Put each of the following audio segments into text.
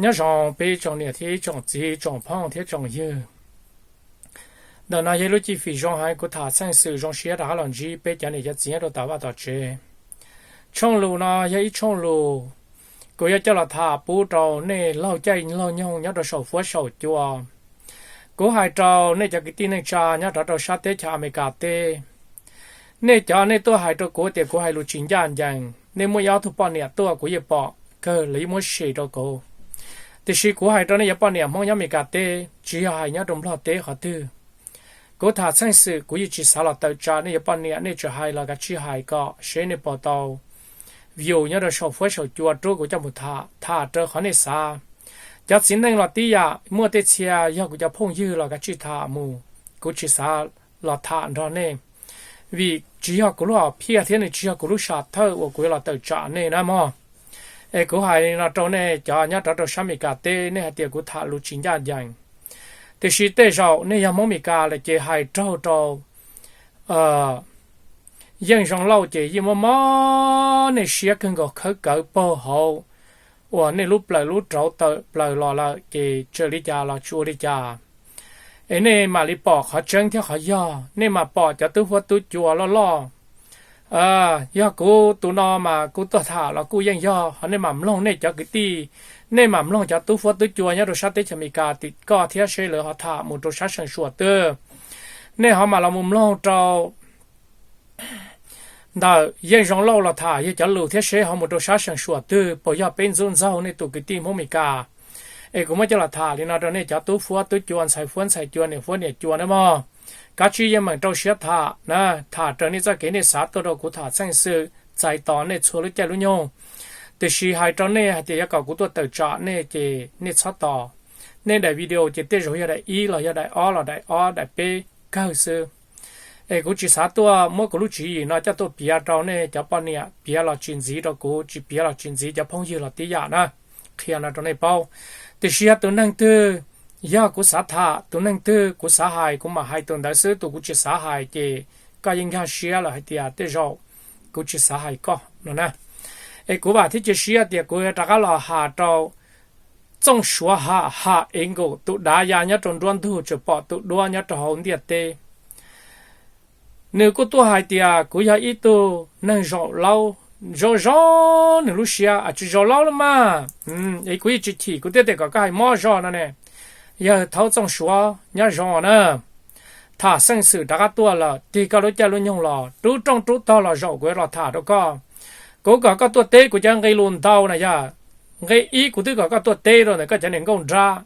Nyob zoo peb tsoom niam thiab tsoom txiv, tsoom phooj thiab tsoom ywg. Ntawm no yog lub cib fim zoo heev, kuv tham txheej xwm zoo siab rov qab los ntsib peb cov niam cov txiv nyob rau tom vaj tom tsev. Tshooj lus no yog ib tshooj lus kuv yuav coj los tham pub rau nej laug caij laug nyoog nyob rau saum fuab saum cua. Kuv hais rau nej cov kwv tij neej tsa nyob rov rau sab teb chaws Amelikas teb, nej cov nej tuaj hais rau kuv tias kuv hais lus tsis ncaj ncees, nej muaj ib ob tug poj niam tuaj kuv yeej pom kawg, lawv yeej muab sim rau kuv. Tiam sis kuv hais rau nej cov poj niam Hmoob nyob Amelikas teb, tsis yog hais nyob rau Nplog teb qhov twg. Kuv tham txheej xwm kuv yeej tsis xav los tawm tsam nej cov poj niam, nej tseem hais los kav tsij hais kom seb nej puas tau view nyob rau saum fuab saum cua rub kuv coj mus tham, tham raws qhov nej xav. Cov txiv neej los tib yam, muaj tej txhia yog kuv cov phooj ywg los kav tsij tham mus, kuv tsis xav los tham nrog nej, vim tsis yog kuv lub hom phiaj thiab nws tsis yog kuv lub sam thawj uas kuv yuav los tawm tsam nej na mog. Es kuv hais li no rau nej cov nyob rov rau sab Amelikas teb, nej hais tias kuv tham lus tsis ncaj ncees. Tiam sis tej zaum nej yog Hmoob Amelikas lawm ces hais raug rau Yeej Zoo Lauj ces yeej mob mob nej siab kawg nkaus, khawb kawv paug hauv uas nej lub plawv lub rauv tawm plaws los lawm ces txawm li cas los tsis ua li cas. Es nej mam li pom qhov tseeb thiab qhov yog, nej mam pom cov tub huab tub cua loj loj. Yog kuv tus no mas kuv tuaj tham los kuj yeej yog, ho nej mam mloog nej cov kwv tij, nej mam mloog cov tub huab tub cua nyob rau sab teb chaws Amelikas tim koj thiab seb lawv ho tham mus rau sab Seem Suam twg. Nej ho mam los mus mloog rau ntawm Yeej Zoo Lauj los tham yog cov lus thiab seb ho mus rau sab Seem Suam twg, puas yog peb ntxub ntxaug nej tus kwv tij Hmoob Amelikas. Es kuv muab coj los tham li no rau nej cov tub huab tub cua, ntxhais huab ntxhais cua, niam huab niam cua na mog. Kav tsij yeej meem rau siab tham na, tham raws nej txoj kev nej xav tuaj rau kuv tham txheej xwm, txais tos nej txhua lub caij lub nyoog. Tiam sis hais rau nej hais tias yuav kom kuv tuaj tawm tsam nej ces nej txhob tos. Nej daim video ces tej zaum yog daim ib los yog daim ob los daim ob daim peb kawg xwb. Es kuv tsis xav tuaj muab kuv lub tswv yim no coj tuaj piav rau nej cov poj niam, piav los tsis ntxiv rau kuv, tsis piav los tsis ntxiv cov phooj ywg los tib yam na. Qhia no rau nej paub. Tiam sis yog tus neeg twg, yog kuv xav tham, tus neeg twg kuv xav hais kuv mam hais tus ntawd xwb, tus kuv tsis xav hais ces koj yeej nkag siab lawm hais tias tej zaum kuv tsis xav hais koj no na. Es kuv vam thiab cia siab tias kuv yuav rov qab los hais rau Txooj Suav Ham, Ham Ev Nkaum, tus dav ya nyob rau nruab ntug tseem pom tus duab nyob rau hauv ntiaj teb. Nws kuj tuaj hais tias kuv yog ib tug neeg zaum laub, zoo zoo nws lub siab, tsis zaum laub los mas. Es kuv yeej tsis chim, kuv thiaj tias kom koj hais mob zog no ne. Yawg thaub Txooj Suav, nyob zoo na. Tham xeej xwm rov qab tuaj lawm, tig koj lub caij lub nyoog los, rub rooj rub tog los zaum kuv los tham rau koj. Kuv kom koj tuaj teb kuv cov nqe lus ntau na yog. Nqe ib, kuv twb kom koj tuaj teb rau ntawm koj cov niam nkauj nrab.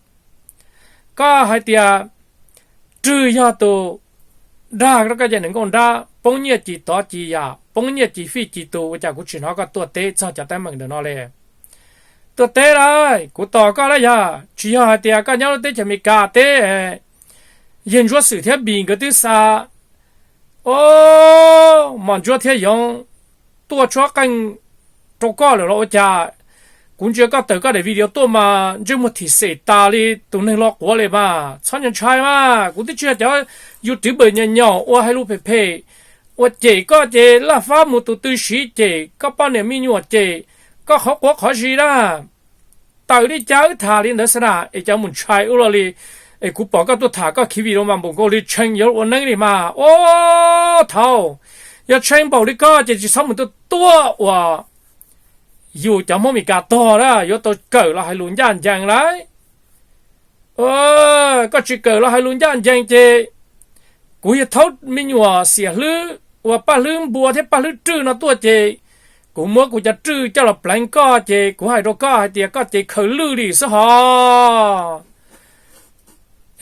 Koj hais tias Rwg yog tus dag rau koj cov niam nkauj nrab poob nyiaj ci tod ci yam, poob nyiaj ci fij ci tus, ua cas kuv tsis hnov koj tuaj teb txog cov teeb meem ntawm no li? Tuaj teb lauj, kuv tos koj lauj. Yog tsis yog hais tias koj nyob lub teb chaws Amelikas teb, yawg Ntsuab Xwm thiab Npis nkawd twb xa, o, Mos Ntsuab thiab Yoov tuaj tshuab qeej rau koj lawm los ua cas? Kuv ntsia koj tawm koj daim video tuaj mas ntsej muag thim xem tas li tus neeg lo quav li mas. Txhob ntshai mas, kuv twb tsis yog cov YouTuber nyaum nyaum ua hais lus phem phem, ua cem koj ces laj fab mus tus tw siv cem, koj poj niam me nyuam cem, koj qhov quav qhov zis na. Tawm li cas wb tham li ntawd xwb na, es cas mus ntshai ub lo li. Es kuv pom koj tuaj tham koj khiv video mas npaum nkaus li tshee yuav ua neeb li mas. O, thaum yog tshee npaum li koj ces tsis txhob mus tuaj tuaj uas yus cov Hmoob Amelikas tog na, yuav tau kawm los hais lus ncaj ncees lauj. Koj tsis kawm los hais lus ncaj ncees ces kuv yog thaub me nyuam xiam hlwb uas Paj Hlwb Npua thiab Paj Hlwb Rwj no tuaj ces kuv muab kuv cov rwj coj los pleev koj ces kuv hais rau koj hais tias koj ces khaws lwj li xwb hos.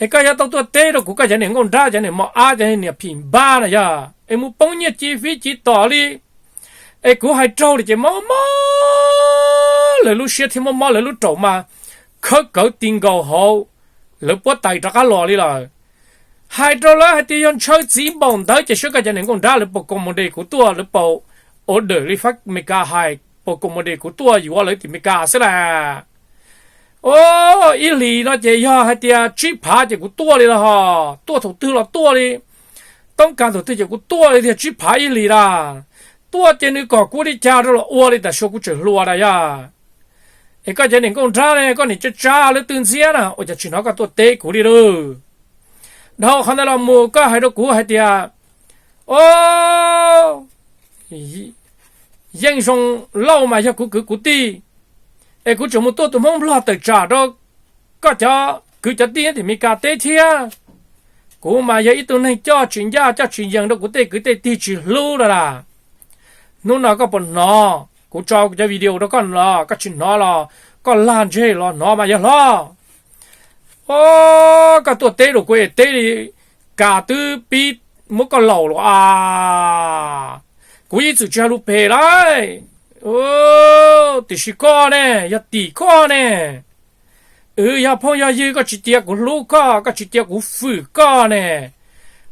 Es koj yuav tau tuaj teb rau kuv koj cov niam nkauj nrab, cov niam mos ab, cov niam phim npab na yog, es mus poob nyiaj ci fij ci tom li. Es kuv hais raug li ces mob mob lawv lub siab thiab mob mob lawv lub raum mas khawb kawv ti nkaus hauv lawv puab tais rov qab los li lawm. Hais rau lawv hais tias yog ntshaw txiv npaum ntawd ces saib koj cov niam nkauj nrab lawv puas koom mus de kuv tuaj, lawv puas order li fab Meskas hais, puas koom mus de kuv tuaj yuav lawv tim Meskas xwb las. O, ib hlis no ces yog hais tias tsib phav ces kuv tuaj li los hos, tuaj thaum twg los tuaj li, toob kas thaum twg ces kuv tuaj li tiag, tsib phav ib hlis las. Tuaj ces nws kom kuv li cas rau los ua li, tam sim kuv tseem hluas na yog. Es koj cov niam nkauj nrab ne, koj niam tsa tsa lub twg ntxiab na, ua cas tsis hnov koj tuaj teb kuv li lauj? Dhau qhov ntawd los mus koj hais rau kuv hais tias, o, Yeej Zoo Lauj mas yog kuv kwv kuv tij, es kuv tseem mus tuaj tus Hmoob Nplog tawm tsam rau koj cov kwv cov tij tim Meskas teb thiab. Kuv mas yog ib tug neeg coj tsis ncaj coj tsis yees rau kuv tej kwv tej tij tsis hlub lawm las. Hnub no koj puas hnov kuv tso cov video rau koj los koj tsis hnov los koj lag ntseg los hnov mas yog hlob. O, koj tuaj teb rau kuv es teb li kas twb pib muab koj laum lawm a. Kuv yeej txwm tsis hais lus phem lauj. Tiam sis koj ne, yog tim koj ne, wb yog phooj yog ywg koj tsis cia kuv hlub koj, koj tsis cia kuv fwm koj ne,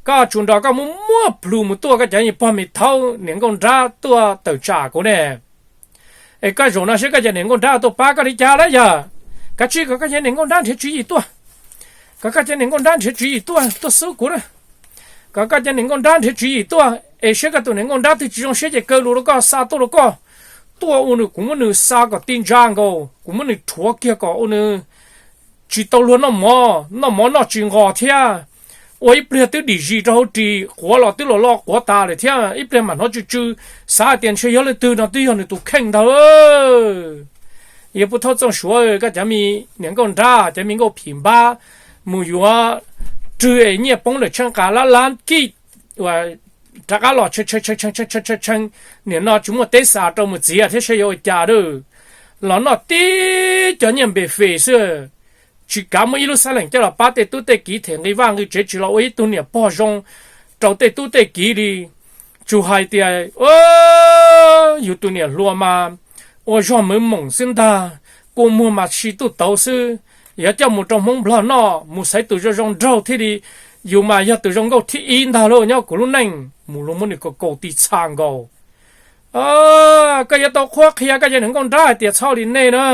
koj tsuas nrog koj muab muab plhus mus tuaj koj cov pog me thaub niam nkauj nrab tuaj tawm tsam kuv ne. Es koj zaum no seb koj cov niam nkauj nrab tuaj pab koj li cas lawm yog? Kav tsij kom koj cov niam nkauj nrab nrhiav tswv yim tuaj, kom koj cov niam nkauj nrab nrhiav tswv yim tuaj tuaj xub kuv na, kom koj cov niam nkauj nrab nrhiav tswv yim tuaj es seb koj tus niam nkauj nrab twg tsis zoo siab ces kaw lus rau koj xa tuaj rau koj, tuaj ua nws kuv muab nws xa kom ti ntsa nkaus, kuv muab nws rhuav kiag kom ua nws tsis tau luag noj mov, noj mov noj tsis nqos thiab, ua ib pliag twb dim zis rau hauv ris, quav los twb los loj quav tas lawm thiab, ib pliag mam hnov tsw tsw, xav hais tias ntshe yog leej twg no twb yog nws tus kheej ntag. Yog puv thaub txooj suav, koj cov me niam nkauj nrab, cov me nkauj phim npab mus yuav rwg es nyiaj poob lawm tsheej qas lab lab kij uas rov qab los tshee, nim no tsis muaj teb xa rau mus txiav thiab seb yuav ua cas lawm. Los noj tib cov nyiaj npe fes xwb, tsis kav muaj ib lub xab leem coj los pab tej tub tej kiv them nqi vaj nqi tsev, tsis los ua ib tug niam pog zoo rau tej tub tej kiv li. Tsuas hais tias yus tus niam hluas mas ua zog mawv moom xwb ntag, kua muag mas si tuj tauv xwb. Yuav coj mus rau Hmoob Nplog noj, mus xaiv tus zoo zoo nraug thiaj li, yus mas yog tus zoo nkauj thib ib ntag lauj nyob kuv lub neej, mus luag muab nws kaus kaus ti txha nkaus. Koj yuav tau qhuab qhia koj cov niam nkauj nrab hais tias txhob li nej na.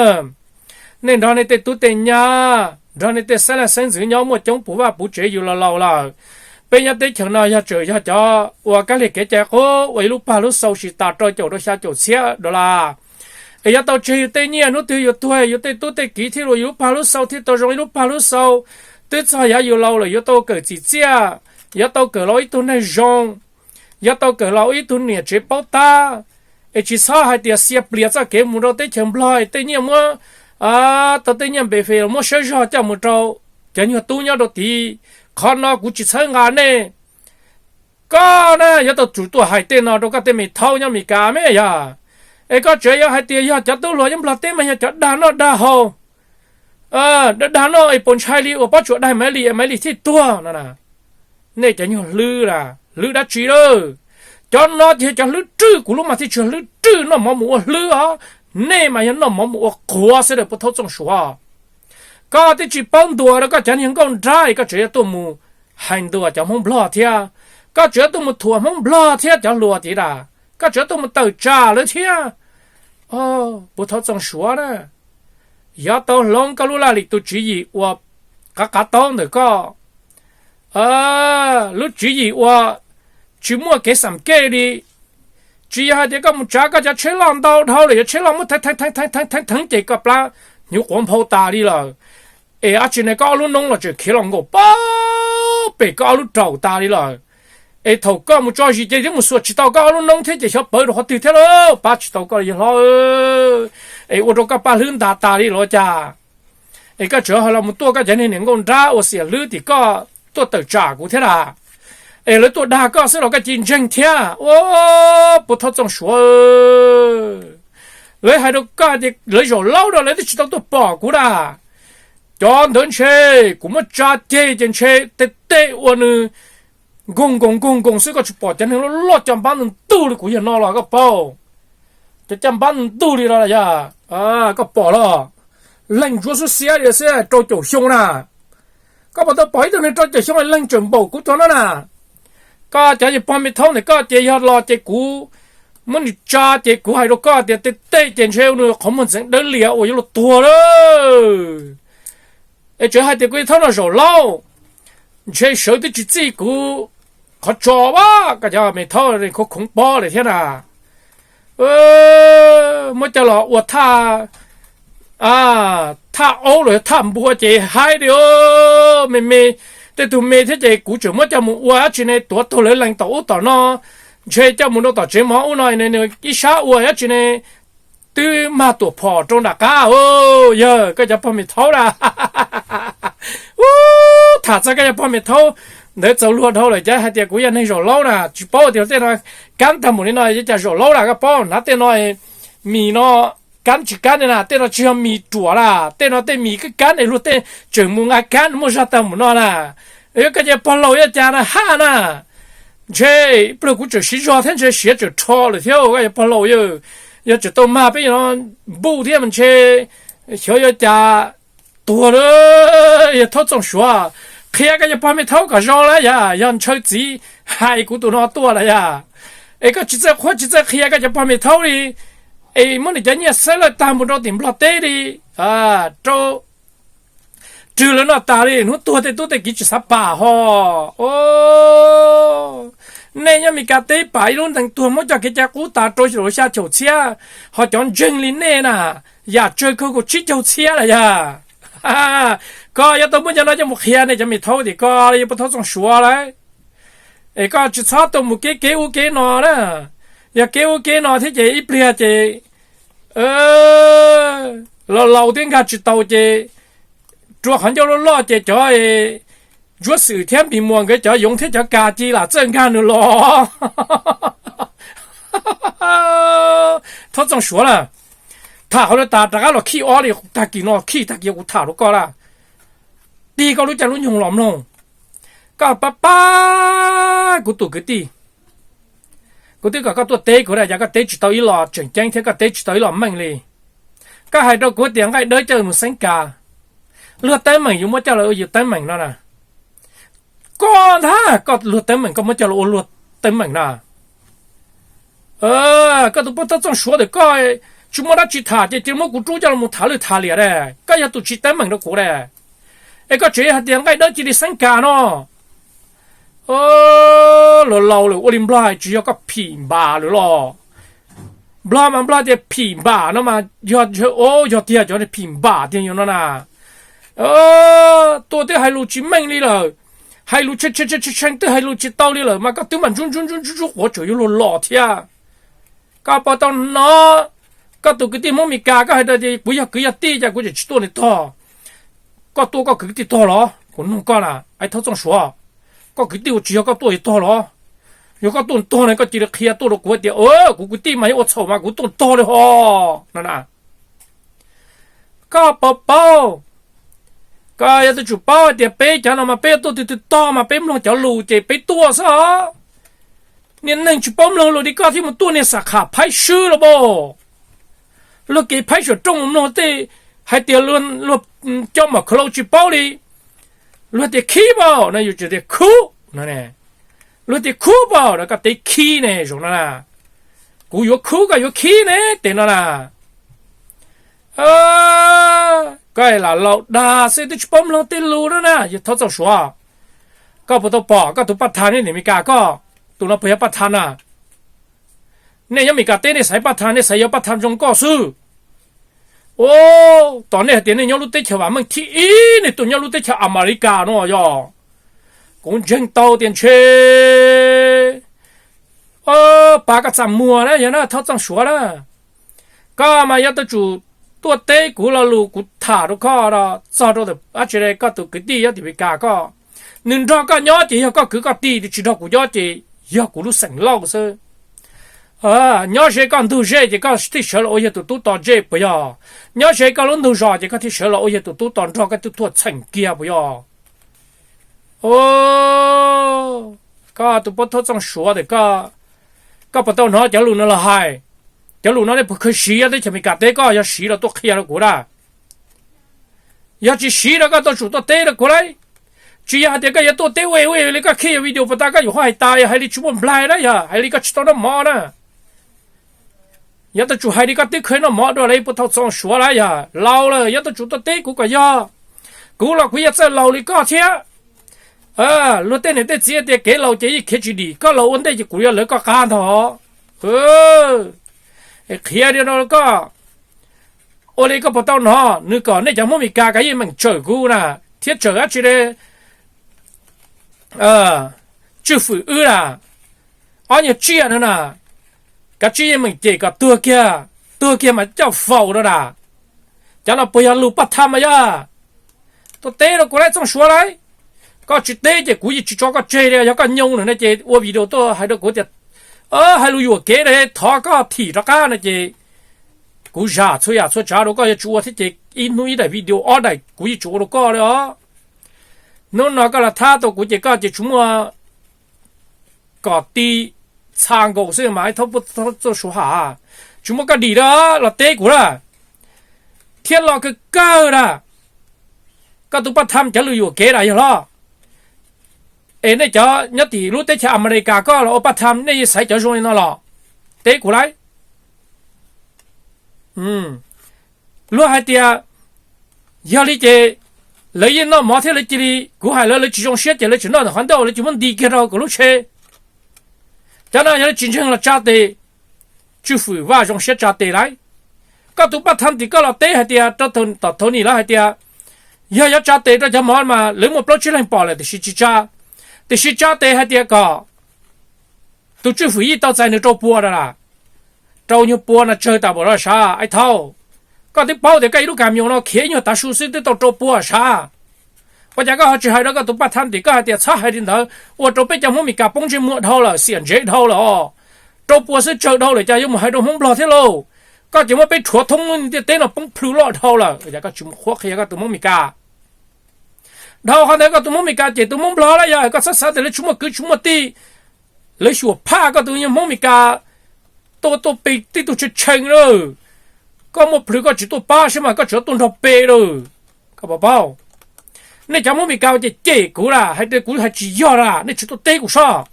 Nej nrog nej tej tub tej nyab, nrog nej tej xeeb leej xeeb ntxwv nyob muaj coob puv vaj puv tsev yus los laus lawm. Peb nyob teb chaws no yog tseem yog cov ua kab lig kev cai qub ua ib lub pag lub xau tsis tas rau caum rau xya caum txhiab dollar. Es yuav tau tseg yus tej nyiaj, hnub twg yus tuag yus tej tub tej kiv thiaj li ua yus lub pag lub xau thiaj tau zoo ib lub pag lub xau. Twb txog yav yus laus lawm yuav tau kawm txim txiaj, yuav tau kawm los ua ib tug neeg zoo, yuav tau kawm los ua ib tug niam tsev paub tab. Es tsis txhob hais tias xia plias txoj kev mus rau teb chaws Nplog es tej nyiaj muab, tau tej nyiaj npe fes los muab siab zog coj mus rau cov nyuag tub nyob rau tid. Qhov no kuv tsis txhawb nqa nej. Koj na yuav tau tsum tuaj hais tej no rau koj tej me thaub nyob Meskas me yog. Es koj tseem yuav hais tias yog cov tub hluas nyob Nplog teb mas yog cov dag noj dag haus, dag dag noj es puas ntshai li uas Pob Tsuas daig Maiv Lig es Maiv Lig thiaj tuag no na. Nej cov nyuag hlwb la, hlwb dab tsi lawm? Cov no ces cov hlwb rwj, kuv lub mas thiaj tsis hlwb rwj, noj mov mus ua hlwb os. Nej mas yog noj mov mus ua quav xwb daws puv thaub txooj suav. Koj twb tsis paub ntuas rau koj cov niag nkauj nrab es koj tseem yuav tuaj mus hais ntuas cov Hmoob Nplog thiab, koj tseem yuav tuaj mus thuam Hmoob Nplog thiab cov hluas tid a, koj tseem yuav tuaj mus tawm tsam lawv thiab. Puv thaub txooj suav na, yuav tau hloov koj lub laj lim tus tswv yim uas qav qav taub ntawm koj, lub tswv yim uas tsis muaj kev xam kej li. Tsis yog hais tias koj mus tsav koj cov tsheb loj ntau dhau lawm, yuav tsheb loj muab theev theev theev theev ces koj plab hnyuv quav nphau tas li lawm. Es dab tsi ne, koj ob lub noob los tseem khiav los nkaum pab pem koj ob lub raum tas li lawm. Es thaum koj mus tso zis ces twb mus xuas tsis tau koj ob lub noob thiab ces xyov pawv rau qhov twg thiab lauj, pab tsis tau koj li yog hlob. Es ua rau koj paj hlwb ntas tas li los cas? Es koj tseem ho los mus tuaj koj cov niag niam nkauj nrab ua xiam hlwb tim koj tuaj tawm tsam kuv thiab na. Es lawv tuaj dag koj xwb los koj cia li ntseeg thiab. Ua puv thaub txooj suav, lawv hais rau koj tias lawv zaum laub rau lawv twb tsis tau tuaj pom kuv na. Cov ntawd ntshe kuv muab tsa ceg ces ntshe tej tej ua nws nkoog nkoos nkoog nkoos xwb, koj tsis pom cov neeg loj loj caj npab ntug ntug li kuv yog no los koj paub? Cov caj npab ntug ntug li no los yog koj pom los? Leeg ntsuav xub xiab li xwb rau caum xyoo na. Koj puas tau pom ib tug neeg rau caum xyoo leeg tseem npaum kuv cov no na? Koj cov yawg pog me thaub ntawm koj ces yog los ces kuv muab nws tsa ces kuv hais rau koj tias tej tej ces ntshe nws qhov muag ntxeev dawb lias uas yuav luag tuag lawm. Es tseem hais tias kuv yog thaub no zaum laub, ntshe sawv twb tsis txij kuv qhov tso a, koj cov me thaub khoov khoov pob lawm thiab na. Muab coj los ua thaj thaj aub los thaj npua ces haib li, me me, tej tug me thiab ces kuv tseem muab coj mus ua dab tsi ne, tuav tuag lawv lees tom ub tom no, ntshe coj mus rau tom tsev mov ub no, ib sab ua dab tsi ne, twb mag tuam phom rau nram qab. Yawg, koj cov pog me thaub na, ub, tham txog koj cov pog me thaub ntawd txaus luag dhau lawm, cas hais tias kuv yog neeg zaum laub na, tsis paub tias tej no kab tag npaum li no, cas zaum laub na, koj paub hnav tej no, mis no kab tsis kab li na, tej no tsis yog mis ruam na, tej no tej mis kab kab ne, luag tej tseem mus nqa kab muaj zog tag npaum no na. Yog koj cov pog laus ua cas na haj na, ntshe ib pliag kuv tseem siv zog thiab ntshe siav tseem rho lawm thiab, koj cov pog laus, yog tseem tau mag peb no npuj thiab mas ntshe xyov yuav cas tuag lawm. Yog Thaub Txooj Suav, qhia koj cov pog me thaub kom zoo lawm yog, yog ntshaw txiv hais kuv tus no tuaj lawm yog, es koj tsis txawj qhuab tsis txawj qhia koj cov pog me thaub li, es muab nws cov nyiaj xeb lawj tag mus rau tim Nplog teb li, rau rwg lawv noj tas li, hnub tuag tej tub tej kiv tsis xav pam ho. Nej nyob Meskas teb pam ib lub ntees tuag muab coj kev cai qub tas rau xya caum txhiab, ho cov ntseeg li nej na, yam tsawg kawg kaum tsib caug txhiab lawm yog. Koj yuav tau muab cov no coj mus qhia nej cov me thaub tias koj yuav pov Thaub Txooj Suav lawm, es koj tsis txhob tuaj mus kev kev ub kev no na. Yog kev ub kev no thiab ces ib pliag ces laus laus twb nkag tsis tau ces rua qhov ncauj loj loj ces cov Ntsuab Xwm thiab Npis Muas nkawd cov yoov thiab cov kas ci lam txawj nkag nws los. Thaub Txooj Suav na, tham qhov no tas rov qab los khij ob li, tag kis no khij tag kis kuv tham rau koj lawm. Tig koj lub caij lub nyoog los mloog, koj pab pab kuv tus kwv tij. Kuv twb kom koj tuaj teb kuv na, yog koj teb tsis tau ib los tseem ceeb thiab koj teb tsis tau ib los meej li. Koj hais rau kuv tias nqaij dawb coj mus xeeb kas, luag teeb meem yuav muab coj los ua yus teeb meem no na. Koj ntag koj luag teeb meem koj muab coj los ua luag teeb meem na. Koj tus poj Thaub Txooj Suav ntawm koj tsis muaj dab tsi tham ces cia muab kuv rub coj los tham lwj tham liam na. Koj yog tus tsis teeb meem rau kuv na. Es koj tseem hais tias nqaij dawb cia li xeeb kas no. Laus laus lawm ua li Nplog hais tsis yog koj phim npam lawm los? Nplog mas Nplog tias phim npam no mas yog, yog tiag cov phim npam tiag yog no na. Tuaj twb hais lus tsis meej li lawm, hais lus tshee tshee tshee twb hais lus tsis tau li lawm mas koj twb mam ntsuj ntsuj ntsuj ntsuj quav tseem yuav luag los thiab. Koj puas tau hnov koj tus kwv tij Hmoob Mes Kas koj hais tias kuv yog kwv yog tij cas kuv tseem tsis tuaj nws tog? Koj tuaj koj kwv tij tog los? Kuv nug koj na, Thaub Txooj Suav, koj kwv tij ua tsis yog koj tuaj tog los? Yog koj tuaj tog no koj cia li qhia tuaj rau kuv tias kuv kwv tij mas yog ua txhaum mas kuv tuaj tog li ho no na. Koj puas paub, koj yuav tsum paub hais tias peb cov no mas peb yuav tuaj tus twg tog mas peb mloog cov lus ces peb tuaj xwb os. Niag neeg tsis paub mloog lus li koj thiaj mus tuaj niag xam kham phaib swb los pab. Luag kev phaib suam rooj mus mloog tej hais tias luag cov mom khav lau tsis paub li. Luag tias khib paum no yus tseem tias khub no ne. Luag tias khub paum no koj teb khib ne zoo no na. Kuv yuav khub koj yuav khib ne tes no na. Koj lam laus dag xwb twb tsis paub mloog tej lus no na yog Thaub Txooj Suav. Koj puas tau pom koj tus paj thas nyob Amelikas koj? Tus no puas yog paj thas na? Nej nyob Amelikas teb nej xaiv paj thas nej xaiv yog paj thas zoo koj xwb. Tos nej hais tias nej nyob lub teb chaws vam meej thib ib nej tuaj nyob lub teb chaws Amelikas no yog. Kuv ntseeg tau tias ntshe pab koj txaj muag na yog na Thaub Txooj Suav na. Koj mas yuav tau tsum tuaj teb kuv lo lus kuv tham rau koj txog rau dab tsi koj tus kwv tij nyob tim Amelikas koj. Nws nrog koj nyob ces yog koj kwv koj tij, tsis nrog kuv nyob ces yog kuv lub xeem Lauj xwb. Nyob ze koj ntug zej ces koj thiaj sawv los ua yawg tus tub tos zej puas yog? Nyob ze koj lub ntug zos ces koj thiaj sawv los ua yawg tus tub tos nrog koj tub tuaj txheem kiag puas yog? Koj tus pab Thaub Txooj Suav ntawm koj, koj puas tau hnov cov lus no los hais? Cov lus no nej puas kheev siv nyob teb chaws Amelikas teb koj yog siv los tuaj qhia rau kuv na. Yog tsis siv no koj tau tsum tuaj teb rau kuv lauj. Tsis yog hais tias koj yuav tuaj teb ua ua li koj khij video puas tas koj yuav hais tas hais li tsis muaj nplaig na yog hais li koj tsis tau noj mov na. Yuav tau tsum hais li koj twb kheev noj mov dua li pab Thaub Txooj Suav lawm yog laus lawm yuav tau tsum tuaj teb kuv kom yog. Kuv los kuv yog txawj laus li koj thiab. Luag tej niam tej txiv tias kev laus ces yeej khiav tsis dim, koj laus ua ntej ces kuv yuav lawv koj qab ntag. Qhia li no koj, Ua li koj puas tau hnov nws kom nej cov Hmoob Meskas kav tsij meem tsawm kuv na, thiab tsawm dab tsi li, tswj fwm wb na, ob nyuag tsiaj no na, kav tsij yeej meem cem kom tuag kiag, tuag kiag mas coj faus rau na. Cov no puas yog lus paj tham mas yog? Tuaj teb rau kuv lauj Txooj Suav lauj. Koj tsis teb ces kuv yeej tsis tso koj tseg li. Yog koj nyoo lawm no ces ua video tuaj hais rau kuv tias hais lus yuam kev, thov koj thim rov qab no ces kuv zam txhua yam txhua tsav rau koj, yog tsis ua thiab ces ib hnub ib daim video ob daim kuv yeej tsis ua rau koj li os. Hnub no koj los thab tau kuv ces koj ces tsis muaj kom ti txha nkaus xwb mas ib thaub Txooj Suav ha, tsis muaj koj dim li los teb kuv na. Thiab los kawg kawg na, koj tus paj tham cov lus yuam kev na yog los, es nej cov nyob tim lub teb chaws Amelikas koj los ua paj tham nej yeej xaiv cov zoo li no los teb kuv lauj. Luag hais tias yog li ces lawv yeej noj mov thiab lawv cia li, kuv hais lawv lawv tsis zoo siab ces lawv tseem noj ntawm qhov ncauj, lawv tsis muab nti kiag rau kuv lub tsheb. Cov no yog lawv tsis ntseeg los tsa tes, tswj fwm Vaj zoo siab tsa tes lauj. Koj tus paj tham tim koj los teb hais tias rau tom thaum nim lawv hais tias yog yuav tsa tes rau cov mov mas lawv muaj plaub tsib leeg pom lawm tiam sis tsis tsa, tiam sis tsa tes hais tias kom tus tswj fwm Yij tau txais nws rau pua na, rau nyuag pua no tsawg tas npaum no sav ib thaub. Koj twb paub tias koj ib lub kas myoos no khiav ib nyuag tav su xwb twb tau rau pua sav. Ua cas koj ho tsis hais rau koj tus paj tham tim koj hais tias txhob hais li ntawd ua rau peb cov Hmoob Mes Kas poob ntsej muag dhau lawm, xiam ntsev dhau lawm os. Rau pua xwb tsawg dhau lawm cas yuav mus hais rau Hmoob Nplog thiab lauj? Koj ces muab peb rhuav thoob ntiaj teb no poob plhws loj dhau lawm, ua cas koj tsis mus qhuab qhia koj tus Hmoob Mes Kas? Dhau qhov ntawd koj tus Hmoob Mes Kas ces tus Hmoob Nplog lawm yog koj txhob xav tias lawv tsis muaj kwv tsis muaj tij, lawv xyuam phaj koj tus Hmoob Mes Kas tuaj tuaj pe tib tug tshee tshee lawm. Koj muaj plhws koj tsis tuaj pab seb mas koj tseem tuaj nrog pe lawm. Koj puas paub? Nej cov Hmoob Mes Kas ces cem kuv na, hais tias kuv hais tsis yog na, nej tsis tuaj teb kuv sob.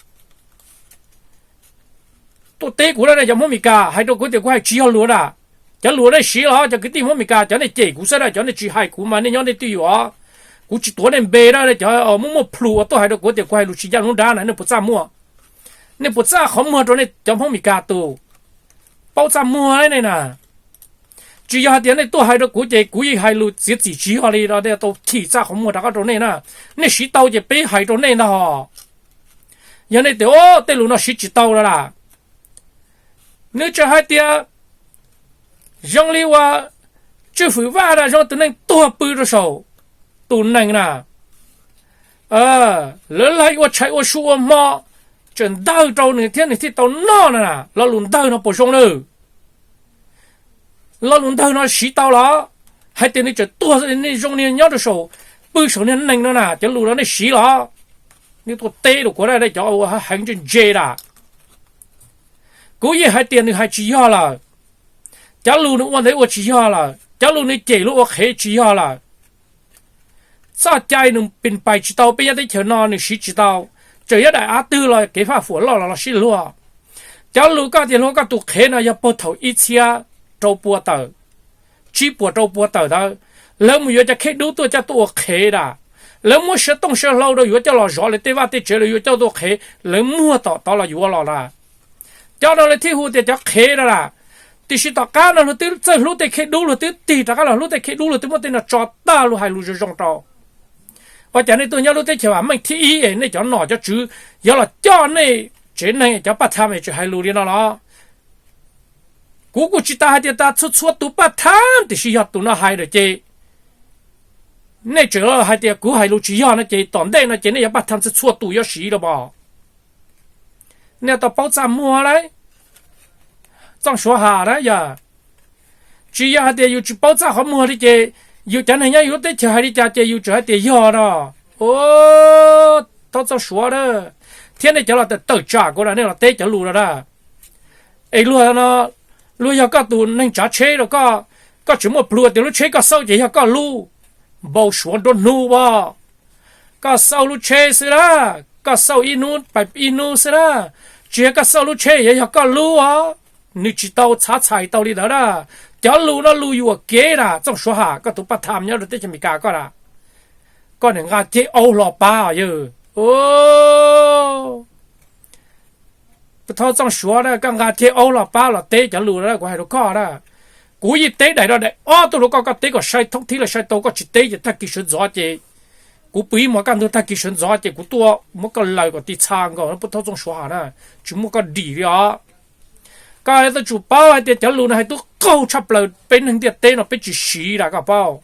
Tuaj teb kuv na, nej cov Hmoob Mes Kas hais rau kuv tias kuv hais tsis yog lus na. Cov lus nej siv los cov kwv tij Hmoob Mes Kas cov nej cem kuv xwb na, cov nej tsis hais kuv mas nej nyob nej twj ywm os. Kuv tsis tuav nej npe na, cov muaj muaj plhws uas tuaj hais rau kuv tias kuv hais lus tsis ncaj lub nrab na, nej puas txaj muag? Nej puas txaj qhov muag rau nej cov Hmoob Mes Kas tus? Paub txaj muag nej na. Tsis yog hais tias nej tuaj hais rau kuv ces kuv yeej hais lus txiav txim tsis yog li no, tau thim txaj qhov muag rov qab rau nej na. Nej siv tau ces peb hais rau nej ntag. Yog nej tias o tej lus no siv tsis tau no las, nws tseem hais tias zoo li uas Tswj Fwm Vaj na zoo tus neeg tuag pw rau saum tus nees na, lawv laig ua tshais ua su ua hmo, tseem ntawg rau nws thiab nws thiaj tau noj no na. Lo lus ntawg no puas zoo lawm? Lo lus ntawg no siv tau los? Hais tias nws tseem tuag zoo li nyob rau saum, pw saum niag nees no na, cov lus no nej siv los? Nej tuaj teb rau kuv na, cov ua heev ntse ntse na. Kuv yeej hais tias nws hais tsis yog lawm. Cov lus nws ua ntawd ua tsis yog lawm, cov lus nws cem luag ua qhev tsis yog lawm. Txoj cai nws pis pais tsis tau, peb nyob teb chaws no nws siv tsis tau. Tseem yog daim av twg los kev faj fuam loj los los sib luag. Cov lus koj tias luag koj tus qhev no yog puag thaum ib txhiab rau pua tawm, tsib puas rau pua tawm ntawd, lawv mus yuav cov khej dub tuaj coj tuaj ua qhev na. Lawv muab siav tooj siav hlau rau yuav coj los zov lawv tej vaj tej tsev, lawv yuav coj tuaj ua qhev, lawv muag tom tod los yuav los na. Cov no lawv thiaj hu tias cov qhev no na. Tiam sis tom qab no luag twb txawj hlub tej khej dub, luag twb tig rov qab los hlub tej khej dub, luag twb muab tej no tso tag, luag hais lus zoo zoo rau. Ua cas nej tuaj nyob lub teb chaws vam meej thib ib es nej cov nom cov tswv yuav los coj nej tsev neeg cov paj tham es tseem hais lus li no los? Kuv kuj tsis tas hais tias tas txhua txhua tus paj tham, tiam sis yog tus no hais lawm ces nej tseem hais tias kuv hais lus tsis yog no ces tom ntej no ces nej cov paj tham txhua txhua tus yuav siv los mas. Nej tau paub txaj muag lauj, Txooj Suav Ham na yog. Tsis yog hais tias yus tsis paub txaj qhov muag li ces yus cov neeg nyob yus lub teb chaws hais li cas ces yus tseem hais tias yog no. Thaub Txooj Suav na, thiab nej cov los tawm tsam kuv na, nej los teb cov lus no na. Es luag no, luag yog koj tus neeg tsav tsheb rau koj, koj tseem muaj plhus tias lub tsheb koj xauj ces yog koj lub. Npau suav nruab hnub as. Koj xauj lub tsheb xwb na, koj xauj ib hnub pais ib hnub xwb na. Tsis yog koj xauj lub tsheb yuav yog koj lub os. Nws tsis tau txhav txhais tau li ntawd na. Cov lus no lus yuam kev na, Txooj Suav Ham, koj tus paj tham nyob rau teb chaws Amelikas koj na. Koj niam nqa ceg aub los pab yawg. Thaub Txooj Suav na, koj nqa ceg aub los pab los teb cov lus na, kuv hais rau koj na. Kuv yeej teb daim no daim ob tuaj rau koj, koj teb kom sai thoob thib los sai tau, koj tsis teb ces tag kis sawv ntxov ces kuv pw ib hmos kaj ntug, tag kis sawv ntxov ces kuv tuaj muab koj laws kom tiv txha nkaus, puas tau Txooj Suav hais na, tsis muaj koj dim li os. Koj yuav tsum paub hais tias cov lus no hais tub qaug tshaj plaws, peb neeg ntiaj teb no peb tsis siv na, koj paub.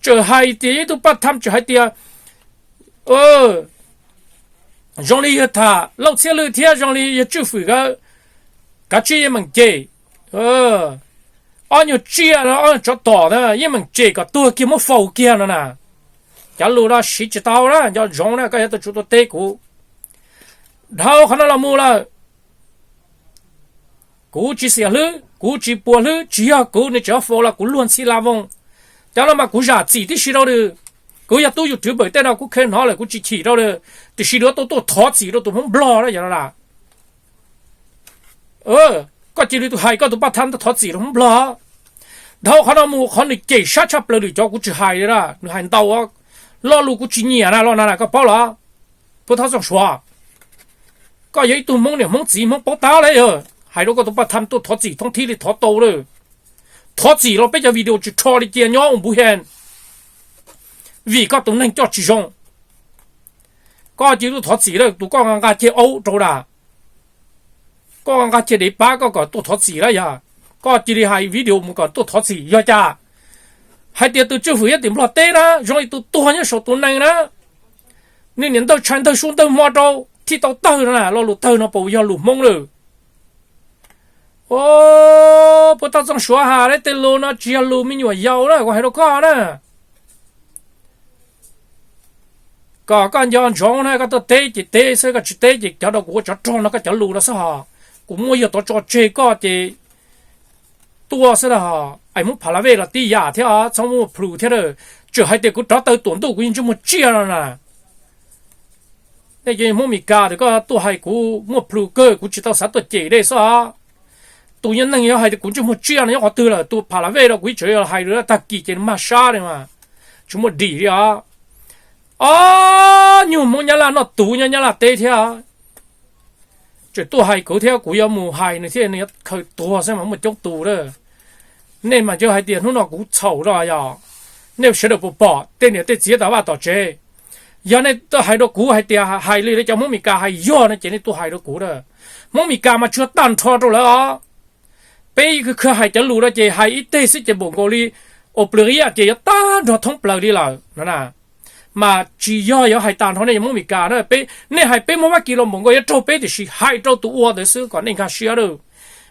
Tseem hais tias yog ib tug paj tham tseem hais tias zoo li yawg tham Lauj Txhiaj Lwj thiab zoo li yawg Tswj Fwm nkawd, kav tsij yeej meem cem. Ob nyuag tsiaj no, ob nyuag tsov tom na yeej meem cem kom tuag kiag muab faus kiag no na. Cov lus no siv tsis tau na, nco ntsoov na, koj yuav tsum tuaj teb kuv. Dhau qhov no los mus lawm, kuv tsis xiam hlwb, kuv tsis puas hlwb, tsis yog kuv nws tseem faus los kuv luag ntxhi la voos. Cov no mas kuv zam txim tib si rau nws. Kuv yog tub YouTuber tej no kuv kheev hnov lawm kuv tsis chim rau nws, tiam sis nws tuaj tuaj thov txim rau tus Hmoob Nplog na, yog no na. Koj cia li tus hais koj tus paj tham tuaj thov txim rau Hmoob Nplog. Dhau qhov no mus, qhov nws cem sab tshaj plaws lwm cov kuv tsis hais li na, nws hais ntau, lo lus kuv tsis nyiam na, los na koj paub los. Puas tau Txooj Suav, koj yog ib tug Hmoob niam Hmoob txiv Hmoob paub tab lawm, hais rau koj tus paj tham tuaj thov txim thoob thib li thov tau lawm. Thov txim los peb cov video tsis rho li cia nyob ua npuv hen, vim koj tus neeg coj tsis zoo. Koj cia li tuaj thov txim lawm, tus koj nqa nqa ceg aub rau na, koj nqa nqa ceg dev pab koj kom tuaj thov txim lawm yog, koj cia li hais video mus kom tuaj thov txim yog cas? Hais tias tus Tswj Fwm nyob tim Nplog teb na zoo li tus tuag nyob saum tus nees na, niag niam ntawg tshais ntawg su ntawg hmo rau thiaj tau tawg no na, lo lus tawg no puas yog lus Hmoob lawm? Puas tau Txooj Suav has, tej lus no tsis yog lus me nyuam yaus na, kuv hais rau koj na. Kom koj nco ntsoov na, koj tuaj teb ces teb xwb, koj tsis teb ces cov rau kuv ua tsov rog no koj cov lus no xwb hos. Kuv muaj yog tov tso tseg koj ces tuaj xwb na hos. Ais Hmoob Pha La Vej los tib yam thiab, txhob muaj plhus thiab. Tseem hais tias kuv rov taw tuam ntuj kuv yeej ntsej muag tsiaj no na. Nej cov Hmoob Mes Kas ces koj tuaj hais kuv muaj plhus kawg, kuv tsis tau xav tuaj cem dej xwb os. Tus nyob neeg yog hais tias kuv ntsej muag tsiaj no nyob qhov twg lawm, tus Pha La Vej rau kuv ib tsev hais lus tag kis ces mag sab li mas tsis muaj dim li os. Ob nyuag Hmoob Nyab Laj noj tuv nyob Nyab Laj teb thiab. Tseem tuaj hais kuv thiab, kuv yuav mus hais nws thiab nws yuav khaws tuag xwb mas muaj coob tus lawm. Nej mas cia hais tias hnub no kuv txhaum no yog, nej sawv daws puas pom tej niam tej txiv tom vaj tom tsev? Yog nej tuaj hais rau kuv hais tias hais li lawv cov Hmoob Mes Kas hais yog no ces nej tuaj hais rau kuv na. Hmoob Mes Kas mas tsuas tag nrho rau lawv os. Peb khwv khwv hais cov lus no ces hais ib teg xwb ces npaum nkaus li ua plwv ib yam ces yuav tag nrho thoob plaws li lawm no na. Mas tsis yog yuav hais tag nrho nej Hmoob Mes Kas na, peb, nej hais peb Hmoob Fab Kis los npaum nkaus yuav raug peb, tiam sis hais rau tus ua ntawd xwb kom nej nkag siab lawm.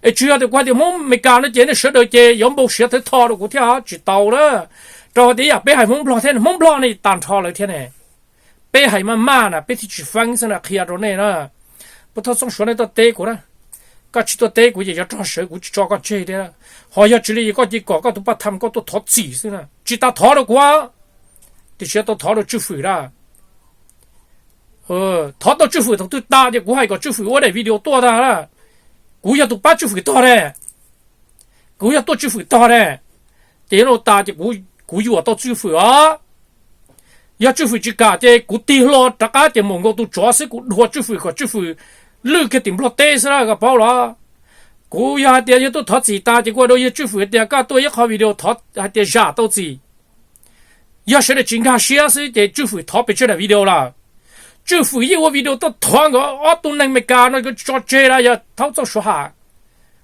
Es tsis yog tias kuv hais tias Hmoob Mes Kas no ces nej sawv daws ces yuav npau siav thawv tho rau kuv thiab, tsis tau na. Rau qhov tias ib yam peb hais Hmoob Nplog thiab, Hmoob Nplog ne tag nrho lawm thiab ne. Peb hais maj maj na peb thiaj tsis feeb xwb na, qhia rau nej na. Puas tau Txooj Suav nej tuaj teb kuv na. Koj tsis tuaj teb kuv ces yuav rog sawv kuv tsis tso koj tseg thiab. Ho yog tsis li koj cia kom koj tus paj tham koj tuaj thov txim xwb na, tsis tas thov rau kuv, tiam sis tau thov rau Tswj Fwm na. Thov tau Tswj Fwm thaum twg tas ces kuv hais kom Tswj Fwm ua daim video tuaj tag na. Kuv yog tus pab Tswj Fwm tog ne, kuv yog tuaj Tswj Fwm tog ne, ces yuav nau tas ces kuv yuam tau Tswj Fwm os. Yog Tswj Fwm tsis kam ces kuv tig hlo rov qab ces npaum nkaus tus tsov xwb, kuv dhuav Tswj Fwm kom Tswj Fwm lwj kiag tim Nplog teb xwb na, koj paub los. Kuv yog hais tias yog tuaj thov txim tas ces kuv hais rau yawg Tswj Fwm hais tias koj tuaj ib qho video thov hais tias zam tau txim. Yog sawv daws tsis nkag siab xwb ces Tswj Fwm thov pes tsawg daim video lawm. Tswj Fwm yeej ua video tuaj thov nkawd ob tug neeg Meskas no tso tseg na, yog thaub txoj suav ham.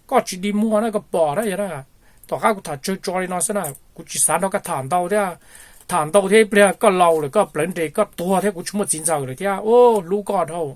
Koj tsis dig muag na, koj pom na, yog na. Tom qab kuv tham tsawg tso li no xwb na, kuv tsis xav nrog koj tham ntau thiab. Tham ntau thiab ib pliag koj laus lawm, koj plawv nres koj tuag thiab, kuv tsis muaj txiv ntxawm lawm thiab. Hlub koj dhau.